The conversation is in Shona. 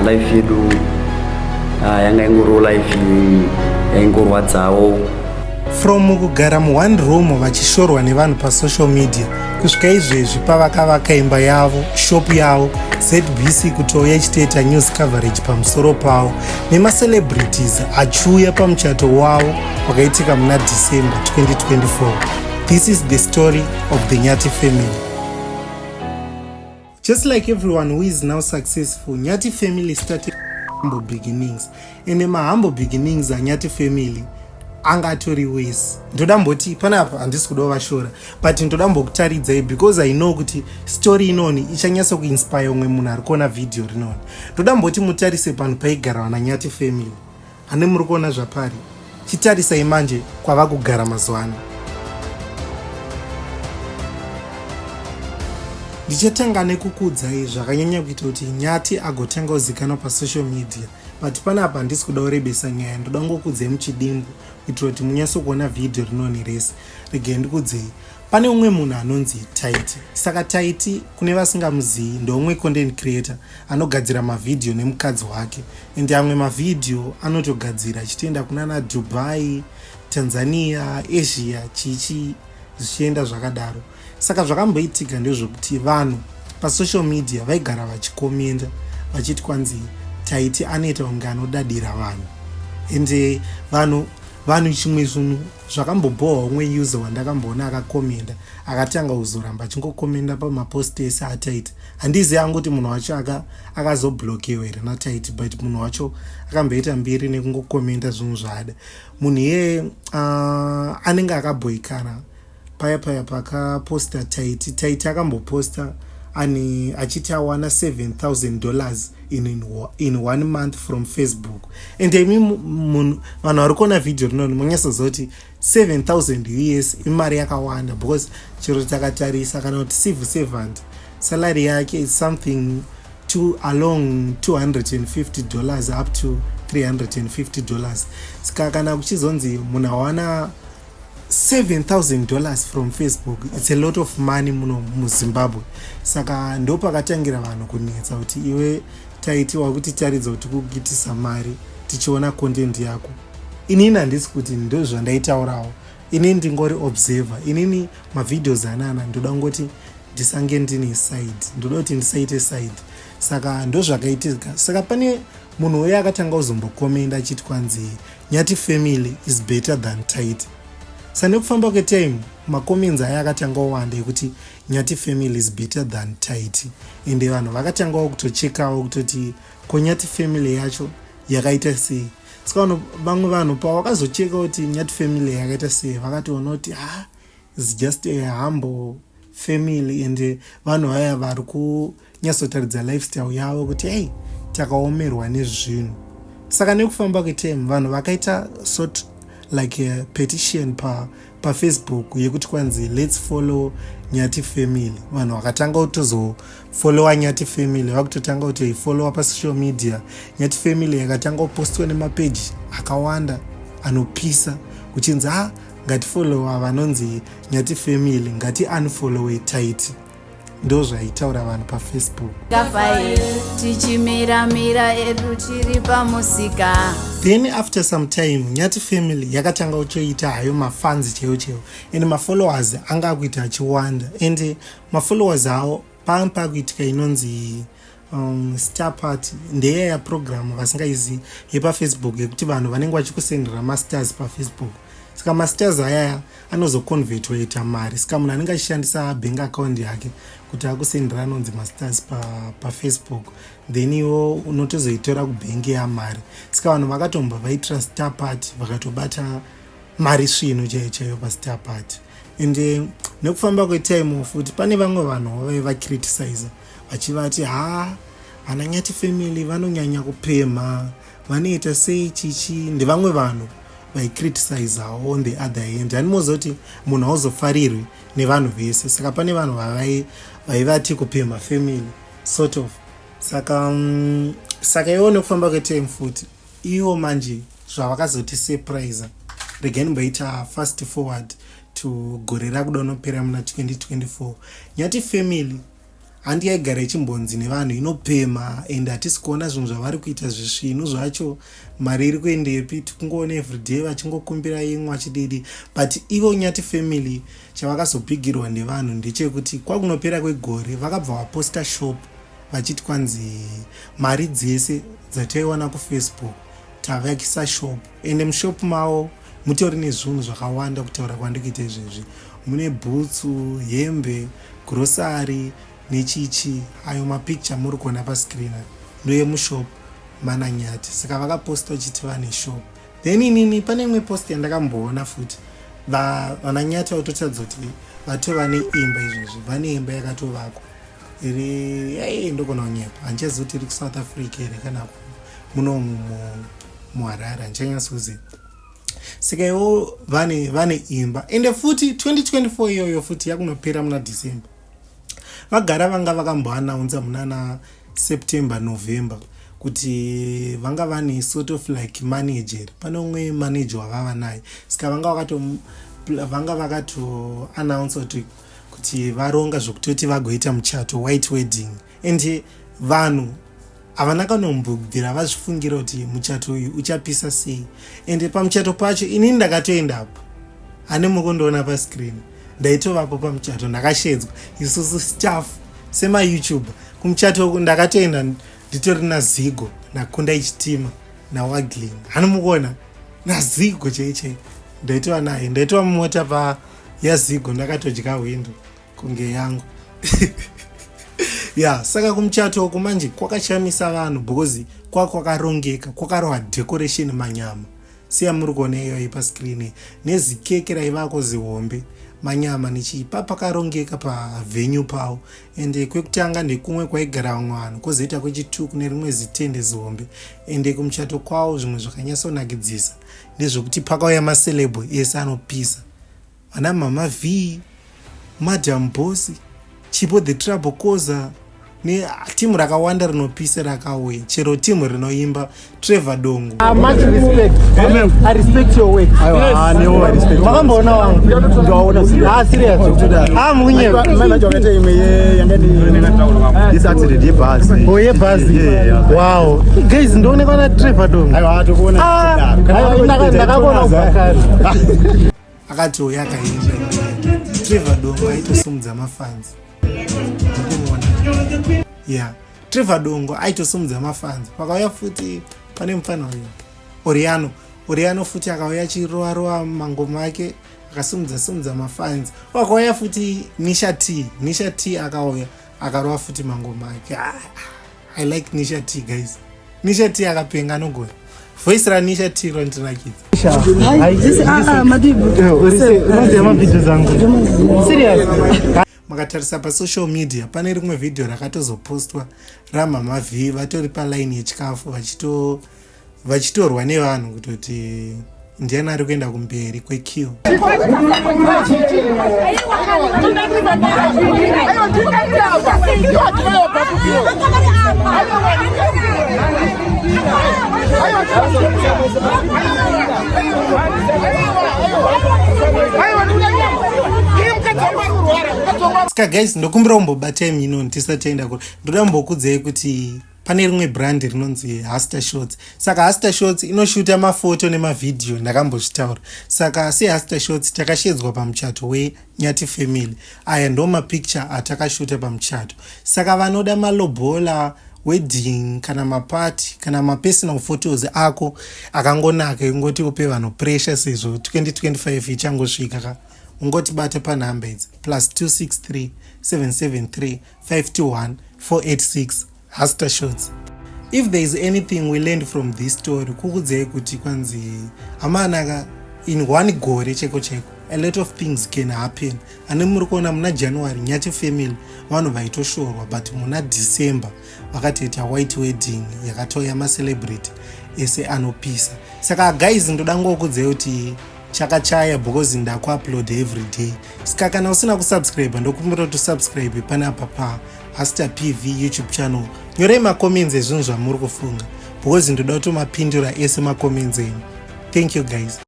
Life yedu yanga ingoriwo life yaingorwadzawo. From kugara muone room vachishorwa nevanhu pasocial media kusvika izvezvi pavakavaka imba yavo, shop yavo, ZBC kutouya ichitoita news coverage pamusoro pavo nemacelebrities achiuya pamuchato wavo wakaitika muna December 2024. This is the story of the Nyathi family. Just like everyone who is now successful, Nyathi family started humble beginnings. And mahumble beginnings aNyathi family anga atori wese. Ndoda mboti panapa handisi kuda kuvashora, but ndoda mbokutaridzai because I know kuti story inoni ichanyatsa kuinspire umwe munhu ari kuona video rinoni. Ndoda mboti mutarise panhu paigara vana Nyathi family. Ane muri kuona zvapari. Chitarisai manje kwava kugara mazuva ano. Ndichatanga nekukuudzai zvakanyanya kuita kuti Nyathi agotanga kuzikanwa pasocial media, but panapa handisi kuda kurebesa nyaya, ndoda kungokuudzai muchidimbu kuitira kuti munyatso kuona vhidhiyo rinoni rese. Regai ndikuudzei, pane umwe munhu anonzi Taiti. Saka Taiti, kune vasingamuzivi, ndeumwe content creator anogadzira mavhidhiyo nemukadzi wake, and amwe mavhidhiyo anotogadzira achitoenda kunana Dubai, Tanzania, Asia, chichi zvichienda zvakadaro. Saka zvakamboitika ndezvekuti vanhu pasocial media vaigara vachikomenda vachiti kwanzi Taiti anoita kunge anodadira vanhu, ende vanhu chimwe zvinhu zvakambobhohwa. Umwe user wandakamboona akakomenda akatanga kuzoramba achingokomenda pamapost ese aTaiti. Handizivi hangu kuti munhu wacho akazoblokewa here naTaiti, but munhu wacho akamboita mbiri nekungokomenda zvinhu zvaada. Munhu iyeye anenge akabhoikana paya paya pakaposta Taiti. Taiti akamboposta ani achiti awana $7000 in one month from Facebook. And imi munhu, vanhu vari kuona vhidhiyo rinoni, munyatsoziva kuti 7000 US imari yakawanda, because chero takatarisa kana kuti civil servant salary yake is something to along $250 up to $350. Saka kana kuchizonzi munhu awana $7000 from Facebook, it's a lot of money muno muZimbabwe. Saka ndo pakatangira vanhu kunetsa kuti iwe Taiti wakutitaridza kuti kuitisa mari tichiona content yako. Inini handisi kuti ndo zvandaitaurawo, inini ndingori observer. Inini mavideos anana ndoda kungoti ndisange ndine side, ndoda kuti ndisaite side. Saka ndo zvakaitika. Saka pane munhu uye akatanga kuzombokomenda achiti kwanzi Nyathi family is better than Taiti. Sa nekufamba kwetime macomments aya akatanga kuwanda ekuti Nyathi family is better than Taiti, ende vanhu vakatangawo kutochekawo kutoti ko Nyathi family yacho yakaita sei. Saka vamwe vanhu pavakazocheka kuti Nyathi family yakaita sei, vakatoona kuti ha, is just a humble family, and vanhu vaya vari kunyatsotaridza lifestyle yavo kuti hey, takaomerwa nezvinhu. Saka nekufamba kwetime vanhu vakaita sort like a petition paFacebook yekuti kwanzi let's follow Nyathi family. Vanhu vakatanga kutozofollowa Nyathi family, vakutotanga kutoifollowa pasocial media. Nyathi family yakatanga kupostwa nemapeji akawanda anopisa kuchinzi ha, ngatifollowa vanonzi Nyathi family, ngati unfollowe Taiti. Ndo zvaitaura vanhu paFacebook. Kafai tichimiramira edu tiri pamusika. Then after some time Nyathi family yakatanga kutoita hayo mafans chaiwo chaiwo, and mafollowers anga akuita achiwanda, and mafollowers avo panga pakuitika inonzi star party. Ndeyaya program vasingaizivi yepaFacebook yekuti vanhu vanenge vachikusendera mastars paFacebook. Saka mastars ayaya anozoconvertwa ita mari. Saka munhu anenge achishandisa bank account yake kuti akusendera anonzi mastars paFacebook, then iwo unotozoitora kubhengi yamari. Saka vanhu vakatomba vaitira star party, vakatobata mari svinu chaiyo chaiyo pastar party. And nekufamba kwetime futi pane vamwe vanhu vaiva vacriticiza vachivati ha, vana Nyathi family vanonyanya kupemha, vanoita sei chichi. Ndevamwe vanhu vaicriticizawo on the other hand. Hanimoziva kuti munhu hauzofarirwi nevanhu vese. Saka pane vanhu vaivati kupemha family sort of. Saka iwo nekufamba kwetime futi iwo manje zvavakazoti surprise, regai ndimboita fast forward to gore rakuda unopera muna 2024. Nyathi family Handi yaigara ichimbonzi nevanhu inopema and hatisi kuona zvinhu zvavari kuita zvisvinu zvacho, mari iri kuendepi, tikungoona everyday vachingokumbira imwe achididi. But ivo Nyati family chavakazobhigirwa nevanhu ndechekuti kwakunopera kwegore vakabva vaposta shop vachiti kwanzi mari dzese dzataiwana kuFacebook tavakisa shop. Ende mushop mavo mutori nezvinhu zvakawanda. Kutaura kwandikuita izvezvi, mune bhutsu, hembe, grocery nechichi. Ayo mapicture muri kuona pascreen ndoyemushop manaNyati. Saka vakaposta vachiti vane shop. Then inini pane imwe post yandakamboona futi, vanaNyati vakutotaridza kuti vatova neimba izvezvi, vane imba yakatovakwa iri. Ei, ndogona kunyepa, handichazivi kuti iri kuSouth Africa here kana munomu muHarare, handichanyatsoziva. Saka ivo vane imba. Ende futi 2024 iyoyo futi yakunopera muna December, vagara vanga vakamboannouncer munana September, November kuti vanga vane sort of like manager, pane umwe manager wavava naye. Saka vanga vakatoannouncer kuti varonga zvokutoti vagoita muchato, white wedding. And vanhu havana kanombobvira vazvifungira kuti muchato uyu uchapisa sei. Ende pamuchato pacho inini ndakatoendapo, ane mukundiona pascreen, ndaitovapo pamuchato. Ndakashedzwa isusu staff semaYouTube kumuchato uku. Ndakatoenda nditori naZigo, naKunda Chitima, naWagling. Hani mukuona naZigo chai chai, ndaitova naye, ndaitova mumota pa yaZigo, ndakatodya hwindo kunge yangu ya. Saka kumuchato uku manje kwakashamisa vanhu because kwakarongeka, kwakarohwa decoration, manyama seyamuri kuona iyoyi pascreen, nezikeke raivako zihombe, manyama nechipa, pakarongeka pavenue pavo. Ende kwekutanga ndekumwe kwaigara vamwe vanhu, kwozoita kwechi2 kune rimwe zitende zihombe. Ende kumuchato kwavo zvimwe zvakanyatsonakidzisa ndezvekuti pakauya maceleb ese anopisa, vana Mama V, Madam Boss, Chipo the Trouble Causer, netimu rakawanda rinopisa rakauya, chero timu rinoimba, Trevor Dongo. Much respect. I respect your work. Makamboona wangu? Ah, serious. Ah, munye. This accident yebhazi. Oh, yebhazi. Yeah. Wow. Guys, ndoonekwa na Trevor Dongo. Aiwa, tokuona. Ah, ndakakuona kubva kare. Akatouya akaimba. Trevor Dongo aitosimudza mafans, mukuona ya Trevor Dongo aitosimudza mafans. Pakauya futi pane mufana uyu Oriano, Oriano futi akauya achirova rova mangoma ake, akasimudza simudza mafans. Wakauya futi Nisha T, Nisha T akauya akarova futi mangoma ake. Ah, I like Nisha T, guys. Nisha T akapenga, anogona. Voice raNisha T rondinakidza. Unoziva mavhidhio zangu? Serious? Makatarisa pasocial media, pane rimwe vhidhio rakatozopostwa raMama V vatori palaini yechikafu, vachitorwa nevanhu kutoti ndiani ari kuenda kumberi kwequeue. Saka guys, ndokumbira kumbobatai mino tisati taenda kure. Ndoda kumbokudzai kuti pane rimwe brand rinonzi Haster Shots. Saka Haster Shots inoshuta mafoto nemavhidhiyo, ndakambozvitaura. Saka seHaster Shots takashedzwa pamuchato weNyati family. Aya ndo mapicture atakashuta pamuchato. Saka vanoda malobola, wedding kana mapati kana mapersonal photos ako akangonaka, ingoti upe vanhu pressure sezvo 2025 ichangosvika ka, ungotibata panhamba idzi: +263 773 521 486. Haster Shots. If there is anything we learned from this story, kukudzai kuti kwanzi amanaka, in one gore cheko cheko a lot of things can happen. Ane muri kuona muna January Nyati family vanhu vaitoshorwa, but muna December vakatoita white wedding yakatoya macelebrity ese anopisa. Saka guys, ndoda ngokudzai kuti chakachaya because ndakuupload every day. Saka kana usina kusubscribe, ndokumbira kuti usubscribe panapa paHaster PV YouTube channel. Nyorei macomments ezvinhu zvamuri kufunga because ndoda kutomapindura ese macomments enyu. Thank you, guys.